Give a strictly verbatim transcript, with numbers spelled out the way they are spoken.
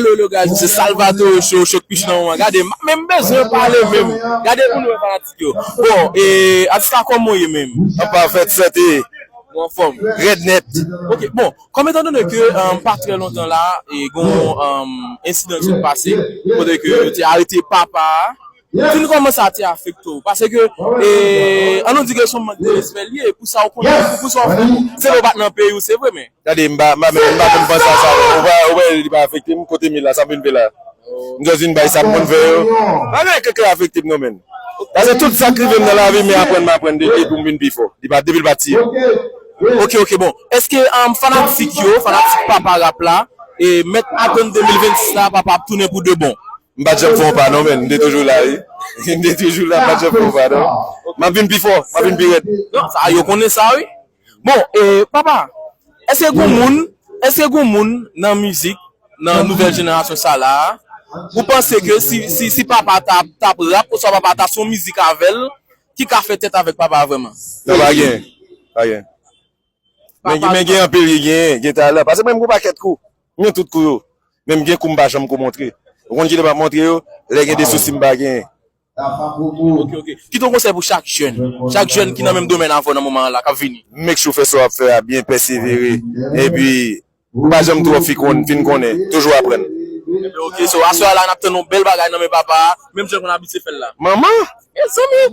Hello, hello, guys, se Salvatore Show, Show Kush nan moman. Gade, m ap menm bezwen pale menm. Gade pou nou wè fanatik yo. Bon, e, atis la, kòman w ye menm? Anpafèt, fèt e. Ou anfòm? Rèd nèt. Ok, bon, kòm etandone ke, um, pa trè lontan la, e gon, um, ensidan ki sot pase, kote ke yo te arete papa a, fin kòman sa te afekte w? Paske, e, an nou di ke se yon mank de respè li ye, pou sa w konnen, pou, pou sa w fè, se vre w pa t nan peyi w, se vre, men. Gade, m pa, m pa menm, m pa menm panse a sa, non. Ou pa, ou pa, li pa afekte m, kote m ye la, sa m vin fè la. M just vin bay sa m konn fè yo. Pa gen anyen k ka afekte m, non, menm. Paske tout sa k rive m nan lavi, men aprann m aprann de li pou m vin pi fò. Li pa, depi l pa tiye m. Ok, ok, bon. Èske, um, fanatik yo, fanatik papa rap la, e mèt atann de mil vennsis la, papa ap tounen pou de bon? M pa t janm fè yon pa, non, menm. M te toujou la, wi. M te toujou la, m pa t janm fè yon pa, non. M ap vin pi fò, m ap vin pi rèd. Non, sa, yo konnen sa, wi. Bon, e, papa, èske gon moun, èske gon moun nan mizik, nan nouvèl jenerasyon sa la, ou panse ke si, si, si papa t ap, t ap rap, oswa papa ta son mizik avè l, ki ka fè tèt avèk papa a vrèman? Non, pa gen. Pa gen. Men, men gen anpil ki gen, gen talan. Paske mwen, m gon pakèt kou. M gen tout kou yo. Men m gen kou m pa janm ko montre. Ou konn kilè m ap montre yo? Lè gen de sousi m pa genyen. Ok, ok. Kite yon konsèy pou chak jèn. Chak jèn ki nan menm domèn avè w nan moman an la, k ap vini. Make sure fè sa w ap fè a byen, pèsevere. Epi, pa janm twò fi konn, fin konnen. Toujou aprann. Ok, so, aswè a la, n ap tann yon bèl bagay nan men papa a, menm jan konn abitye fè l la. Manman! Mezanmi!